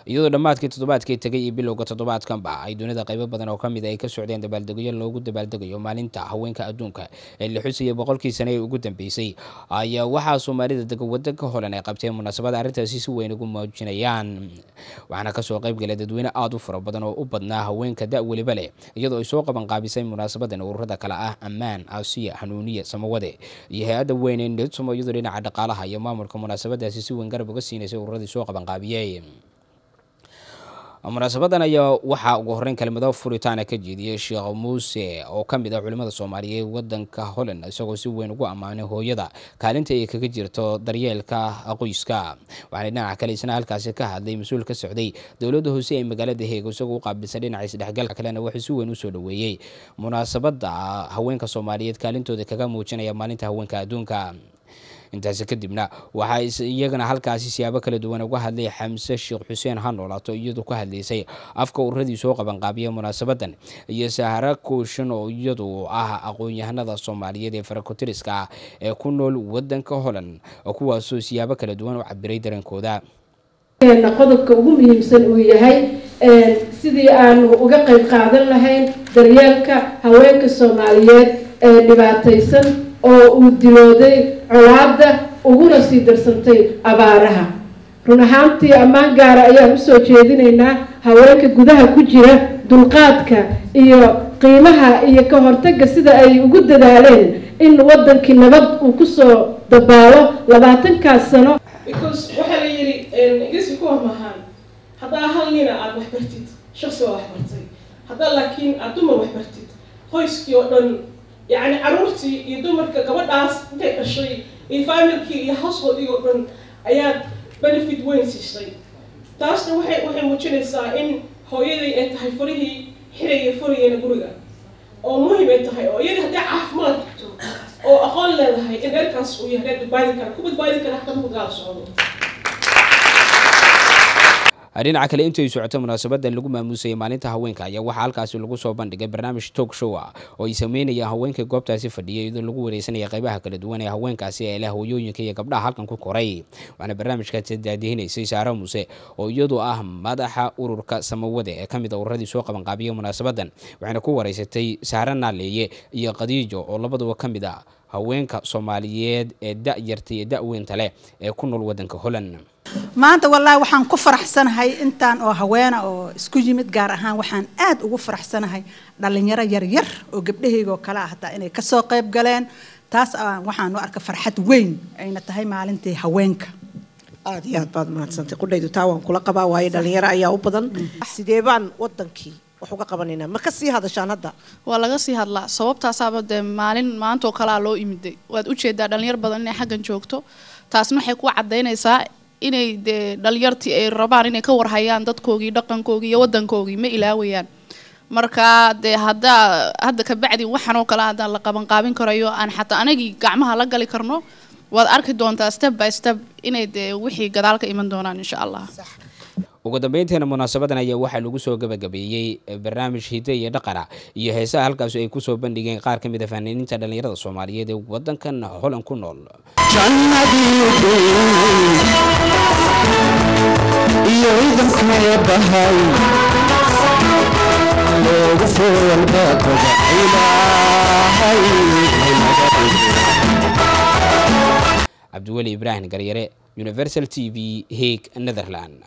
Iyadoo dhammaadkii toddobaadkii tegay iyo bilowga toddobaadkanba ay dunida qaybo badan oo kamid ay ka socdeen dabaaldegyo loogu dabaaldegayo maalinta haweenka adduunka ee la xusayay 100kii sane ee ugu dambeysay, ayaa waxaa Soomaalida dega wadanka Holan ay qabteen munaasabada arrintaasi si weyn ugu muujinayaan. Waxaana kasoo qayb galay dadweyne aada u fara badan oo u badnaa haweenka da' weliba leh, iyadoo ay soo qaban qaabisay munaasabadan ururada kale ah Ammaan, Aasiya, Hanuuniya, Samawade iyo hay-adda weyn ee Nidsomo, iyadoo dhinaca dhaqaalaha iyo maamulka munaasabadaasi si weyn garab uga siinaysay ururadii soo qaban qaabiyey. Munaasabadan ayaa waxaa ugu horeyn kelmado furitaana ka jeediyey Sheekh Muuse oo ka mid ah culimada Soomaaliyeed wadanka Holland, isagoo si weyn ugu ammaanay hooyada kaalinta ay kaga jirto daryeelka qoyska. Waxaana dhinaca kale isna halkaasi ka hadlay mas-uul ka socday dowladda hoose ee magaalada Heeg, isagoo u qaabilsan dhinaca isdhexgalka kalena wuxuu si weyn usoo dhaweeyey munaasabada haweenka Soomaaliyeed kaalintooda kaga muujinaya maalinta haweenka adduunka. Intaasi kadibna waxaa iyagana halkaasi siyaabo kala duwan uga hadlay Xamse Sheekh Xuseen Hanoolaato, iyadu ka hadlaysay afka ururadii soo qabanqaabiya munaasabadan, iyo Sahara Kooshan oo iyadu ah aqoon-yahanada Soomaaliyeed ee farakotiriska ah ee ku nool wadanka Holland, kuwaasoo siyaabo kala duwan u cabiray dareenkooda. Qodobka ugu muhiimsan uu yahay sidii aanu uga qayb qaadan lahayn daryeelka haweenka Soomaaliyeed ee dhibaataysan oo uu dilooday colaadda uguna sii darsantay abaaraha. Run ahaantii ammaan gaara ayaan usoo jeedinaynaa haweenka gudaha ku jira, dulqaadka iyo qiimaha iyo ka hortagga sida ay ugu dadaaleen in wadankii nabad uu kusoo dabaalo 20kaas sano. Because waxaa la yidhi, Ingiriiska kuwa mahaan, haddaa hal nina aada wax bartid, shaksi waa wax bartay, haddaa laakiin aada dumar wax bartid, qoyskii oo dhan, yacni caruurtii iyo dumarka gabadhaas intay dhashay iyo familkii iyo householdii oo dhan ayaad benefit weyn siisay. Taasna waxay muujinaysaa in hooyadii ay tahay furihii xiraya furayana guriga, oo muhim ay tahay, oo iyadii haddii caafimaad qabto oo aqoon leedahay in reerkaas uu yahay reer badbaadi kara, ku badbaadi kara xataa markuu gaal socdo. Dhinaca kale, intay socoto munaasabada lagu maamuusayay maalinta haweenka ayaa waxaa halkaasi lagu soo bandhigay barnaamij talk show ah oo ay sameynayaan haweenka goobtaasi fadhiyay, iyadoo lagu wareysanaya qaybaha kala duwan ee haweenkaasi ee leh hooyooyinka iyo gabdhaha halkan ku koray. Waxaana barnaamijkaasi daadihinaysay Saara Muuse oo iyadu ah madaxa ururka Samawade ee kamid a ururadii soo qabanqaabiyay munaasabadan, waxayna ku wareysatay Saare Naaleeye iyo Khadiijo oo labaduba ka mid ah haweenka Soomaaliyeed ee da-yarta iyo da-weynta leh ee ku nool wadanka Holland. Maanta wallaahi waxaan ku faraxsanahay intaan oo haweena oo isku yimid, gaar ahaan waxaan aad ugu faraxsanahay dhalinyaro yaryar oo gabdhahayga oo kale ah hataa inay kasoo qayb galeen. Taas waxaan u arka farxad weyn ayna tahay maalintii haweenka. Aada iyo aad baad mahadsantay. Qudhaydu taa waan kula qabaa, waayo dhalinyaro ayaa u badan. Sidee baan wadankii wax uga qabanaynaa? Ma kasii hadashaan hadda? Waa laga sii hadlaa, sababtaasaaba dee maalin maanta oo kalea loo imiday. Waad ujeedaa dhalinyar badan inay xaggan joogto, taasna waxay ku cadaynaysaa inay dee dhalinyartii ay rabaan inay ka warhayaan dadkoogii, dhaqankoogii iyo wadankoogii ma ilaawayaan. Marka dee haddaa hadda kabacdi waxaan oo kale haddaan la qaban qaabin karayo, aan xataa anagii gacmaha la gali karno, waad arki doontaa step by step inay dee wixii gadaal ka iman doonaan, insha Allah. Ugu dambeyntiina munaasabadan ayaa waxaa lagu soo gabagabeeyey barnaamij hidde iyo dhaqana iyo heesaha halkaasi ay kusoo bandhigeen qaar ka mid a fanaaniinta dhalinyarada Soomaaliyeed ee wadankan Holland ku nool. Iyo ciidankeebahay loogu furay albaabada, Ilaahay. Cabdiweli Ibraahim Garyare, Universal TV, Hague, Netherland.